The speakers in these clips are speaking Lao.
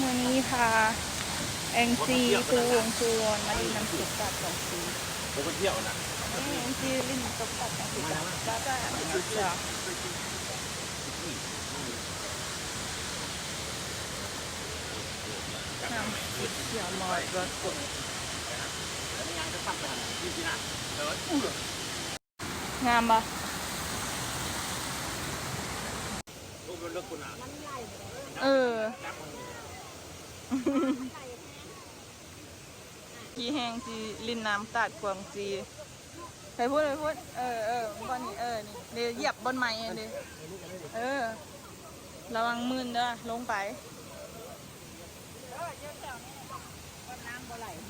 ມື້ນີ້ພາແອງຈີ ຄູວົງຄູວອນ ມາຫຼິ້ນນ້ຳຕົກຕາດກວາງຈີ. ໂອ້ ໄປທ່ຽວນະ. ແອງຈີຫຼິ້ນນ້ຳຕົກຕາດກວາງຈີ ມາ ມາ ມາ ມາ ມາ ນ້ຳຂຽວໝອດບໍ່? ງາມບໍ່? ເອີ ກີແຮງຈີຫຼິ້ນນ້ຳຕາດກວາງຈີ. ໄປພຸ້ນ ໄປພຸ້ນ. ເອີ ເອີ ບ່ອນນີ້ ເອີ ນີ້ ເດ ຢຽບບ່ອນໄມ້ຫັ້ນເດ. ເອີ ລະວັງມື່ນເດີ ລົງໄປ.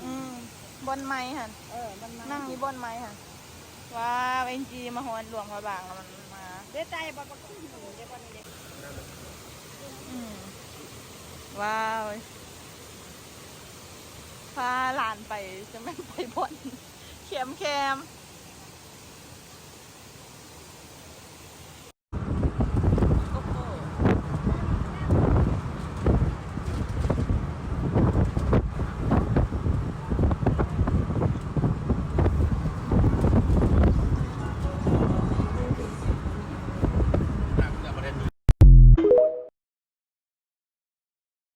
ອືມ ບ່ອນໄມ້ຫັ້ນ. ເອີ ບ່ອນໄມ້ ນັ່ງຢູ່ບ່ອນໄມ້ຫັ້ນ. ວ້າວ ແອງຈີມາຮອດຫຼວງພະບາງ ແລ້ວມັນມາ ເດ ໃຕ້ບ່ອນ ອືມ ວ້າວ ພາຫຼານໄປ ຈະແມ່ນໄປບ່ອນແຄມໆ.